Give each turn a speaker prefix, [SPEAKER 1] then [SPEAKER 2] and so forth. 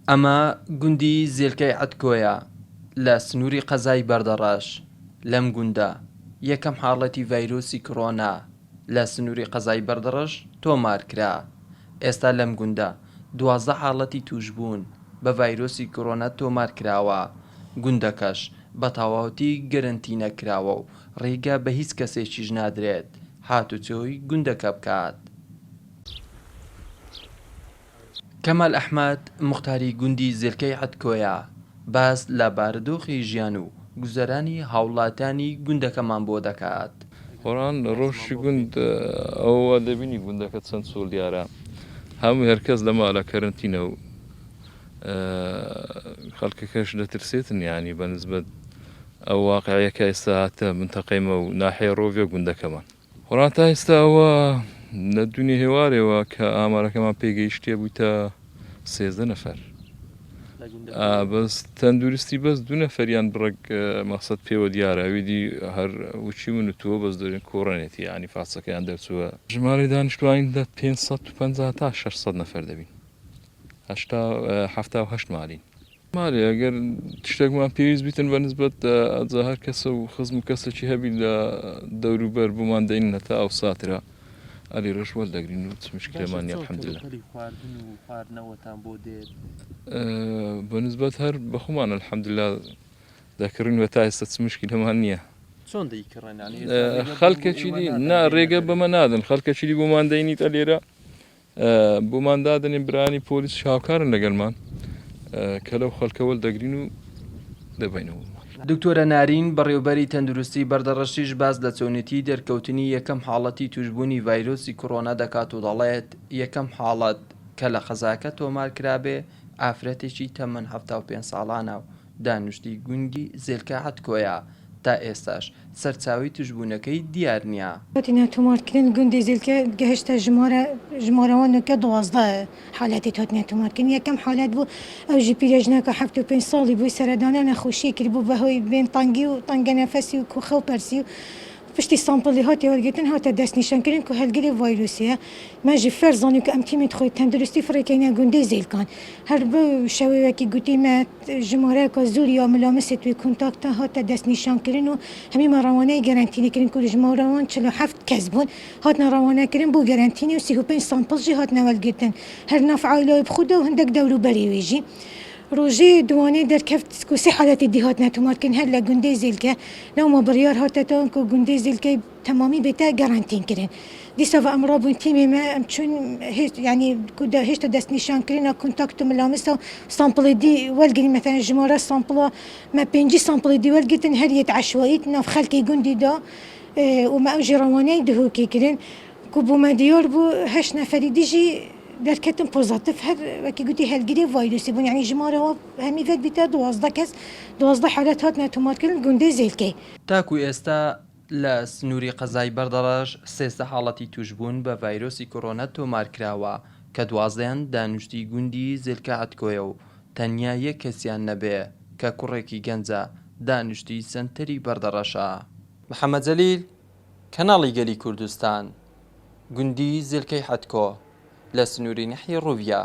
[SPEAKER 1] ئەمە گوندی زێلکەی عەتکۆیە لە سنووری قەزای بەردەڕەش، لەم گوندە یەکەم حاڵەتی ڤایرۆسی کڕۆنا لە سنووری قەزای بەردەڕەش تۆمارکرا، ئێستا لەم گوندە 12 حاڵەتی تووشبوون بە ڤایرۆسی کۆرۆنا تۆمارکراوە، گوندەکەش بە تەواوەتی گەرەنتینە کراوە و ڕێگە بە هیچ کەسێکیش نادرێت هاتوچۆی گوندەکە بکات. کەمال ئەحمەد، موختاری گوندی زێلکەی عەتکۆیە، باس لە بارودۆخی ژیان و گوزەرانی هاوڵاتیانی گوندەکەمان بۆ دەکات.
[SPEAKER 2] قورئان ڕەوشی گوند ئەوە دەبینی گوندەکە چەند چۆڵ دیارە هەموو هەرکەس لە ماڵە کەرەنتینە و خەڵکەکەش دەترسێتن یانی بە نسبەت ئەو واقعەیە کە ئێستا هاتە منتەقەی مە و ناحیە ڕۆڤیە گوندەکەمان. قورئان تا ئێستا ئەوە لە دونێ هێوارێوە کە ئامارەکەمان پێگەیشتیە بوویتە 13 نەفەر بەس تەندروستی بەس دوو نەفەریان بڕێک مەقسەد پێوە دیارە ئەوی دی هەر وچی من و تۆ بەس دەرێن کۆڕەنێتی یانی فاسەکەیان دەرچووە. ژمارەی دانیشتوانی لە 550 تا 600 نەفەر دەبین هەشتا 78 مالین. مالێ ئەگەر شتێکمان پێویست بیتن بە نسبەت ئەجا هەر کەسە و خزم و کەسێکی هەبی لە دەوروبەر بۆمان دەین هەتا ئەو ساترە ئەلی ڕەش وەردەگرین و چ مشکلەمان نیە الحمدللە. بە نسبەت هەر بە خۆمان الحمدللە دەکڕین و تا ئێستا چ مشکلەمان نییە.
[SPEAKER 1] چۆن دەیکڕن؟
[SPEAKER 2] خەڵکەکی دی نا ڕێگە بەمە نادەن خەڵکەکی دی بۆمان دەینیت ئەلێرە بۆمان دادەنێن برایانی پۆلیسیش هاوکارن لەگەلمان کە لەو خەلکە وەردەگرین و دەبەینەوە.
[SPEAKER 1] دکتۆرە نارین، بەڕێوبەری تەندروستی بەردەڕەشیش باس لە چۆنێتی دەرکەوتنی یەکەم حاڵەتی توشبوونی ڤایرۆسی کۆرۆنا دەکات و دەڵێت، یەکەم حاڵەت کە لە قەزاکە تۆمارکرابێ ئافرەتێکی تەمەن 75 ساڵانە و دانیشتووی گوندی زێلکە عەتکۆیە، تا ئێستاش سەرچاوەی توشبوونەکەی دیار نییە.
[SPEAKER 3] هاتنە تۆمارکردن گوندی زیلکە گەهشتە ژمارە ژمارەوان نوکە 12 حالەتی هاتنە تۆمارکردن یەکەم حالەت بوو ئەو ژی پیرەژنەکە 75 ساڵی بووی سەردانە نەخۆشیە کرد بوو بەهۆی بێن تەنگی و تەنگە نەفەسی و کوخە و پەرسی و پشتی سامپڵی هاتێ وەرگرتن هاتە دەستنیشانکردن کو هەلگرێ ڤایرۆسیە مە ژی فەر زانی کو ئەم تیمێ خۆی تەندروستی فڕێکەینە گوندەی زێلکان هەر بەو شەوێ وەکی گوتی مە ژمارەکە زۆر یا ملامسێ توێ کونتاکتا هاتە دەستنیشانکردن و هەمی مە ڕەوانەی گەرەنتینی کردن کو ژمارەوان 47 کەس بوون هاتنە ڕەوانەکردن بۆ گەرەنتینی و 35 سامپڵ ژی هاتنە وەلگرتن هەر ناف عایلەوەی بخودە و هندەک دەوروبەری وێ ژی ڕۆژێ دوانێ دەرکەفت کو سێ حالەتی دی هاتنە تومارکردن هەر لە گوندەی زێلکە لەوما بڕیار هاتە دان کو گوندەی زێلکەی تەمامی بێتە گەرەنتین کرن دیسا ڤە ئەم ڕابوین تیمێ مە ئەم چوین هێشت یانی کو دە هێشتە دەستنیشان کرنا کونتاکت و ملامسا و سامپڵێ دی وەلگرین مەسەلەن ژمارە سامپڵا مە پێنجی سامپڵێ دی وەلگرتن هەر یەت عەشواییت ناف خەلکێ گوندی دا و مە ئەو ژی ڕەوانەی دهۆکێ کرن کو بۆ مە دیار بوو هەشت نەفەری دی ژی دەرکەتن پۆزاتیڤ هەر وەکی گوتی هەلگرێ ڤایرۆسی بوون یانی ژمارە وا هەمی ڤەت بیتە 12 کەس 12 حالەت هاتنە تۆمارکردن گوندەی زێلکەی.
[SPEAKER 1] تاکو ئێستا لە سنووری قەزای بەردەڕەش 13 حاڵەتی تووشبوون بە ڤایرۆسی کۆرۆنا تۆمارکراوە کە دوازدەیان دانیشتووی گوندی زێلکە عەتکۆیە و تەنیا یەک کەسیان نەبێ کە کوڕێکی گەنجە دانیشتووی سەنتەری بەردەڕەشە. محەمەد جەلیل، کەناڵی گەلی کوردستان، گوندی زێلکەی حەتکۆ لە سنووری نەحیەی ڕوویە.